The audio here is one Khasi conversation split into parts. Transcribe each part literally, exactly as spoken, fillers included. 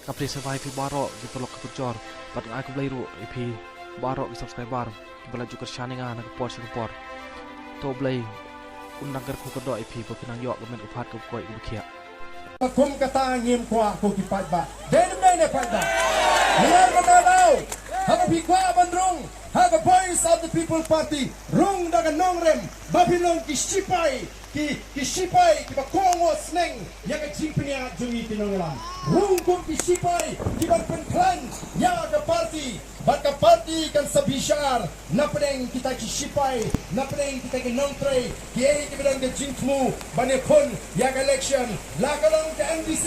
Ka phi sngewbha ïa phi baroh ki paralok ki parajor bad nga ai khublei ruh ïa phi baroh ki subscriber kiba la ju kyrshan ïa nga na ka por sha ka por. To Blei un nang kyrkhu kyrdoh ïa phi ba phin nang ïoh ka met ka phad kaba koit kaba khiah. Kum kata ngim kwah ko ki paidbah. Dei ne em dei ne paidbah? Namar kata daw haba phi kwah ban rung ha ka Voice of the People Party, rung da ka nongrim ba phin long ki sipai, ki, ki sipai kiba kohnguh sneng ïa ka jingpynïaid jong ngi ki nongïalam. Rung kum ki sipai kiban pynkhlaiñ ïa ka party, bad ka party kan sa bishar napdeng kita ki sipai, napdeng kita ki nongtrei, kiei kiba don ka jingthmu ban ïakhun ïa ka election. La ka long ka MDC,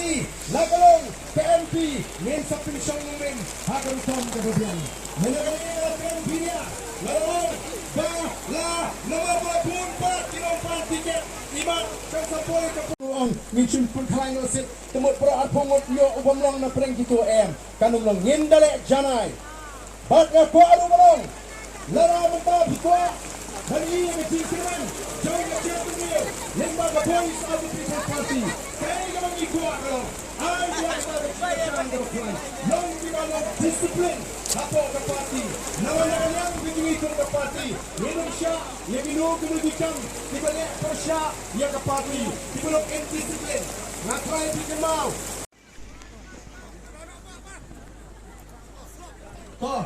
la ka long ka MP, ngin sa pynshong nongrim ha ka rukom kaba biang. Mynta ka dei ka M P nia, la long ba la namar ba bun pat ki nongpang tiket, imat kan sa poi ka ong ngin shu pynkhlaiñ noh shuh. Te mut baroh arphew ngut ïoh u bym long napdeng kito, em, kan ym long. Ngin da leh janai. Bad nga kwah ruh ban ong, lada mynta phi kwah ban ïohi ïa ka jingkyrmen jong ka jaitbynriew lyngba ka Voice of the People Party, kaei kaba ngi kwah ka long, ai ïa kata ka jingkyrmen kaba khlaiñ, long kiba long discipline hapoh ka party. Namar na ka liang ka jingïakhun ka party, ngin ym shah ïa kino kino ki kam kiba leh pyrshah ïa ka party, kiba long indiscipline. Nga tharai phi kynmaw. To.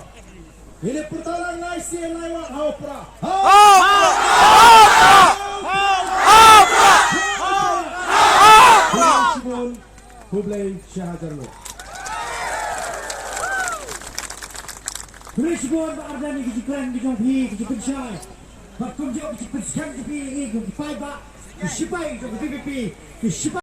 Ngin ïa pyrta lang lai sien lai wat, ha u Prah. Ha u Prah! Ha u Prah! Ha u Prah! Khublei shibun, khublei shihajar nguh. Khublei shibun ba ardent ïa ki jingkren ki jong phi, ki jingpynshai. Bad kumjuh ki jingpynskhem jong phi ïa ngi kum ki paidbah, ki sipai jong ka VPP, ki sipai.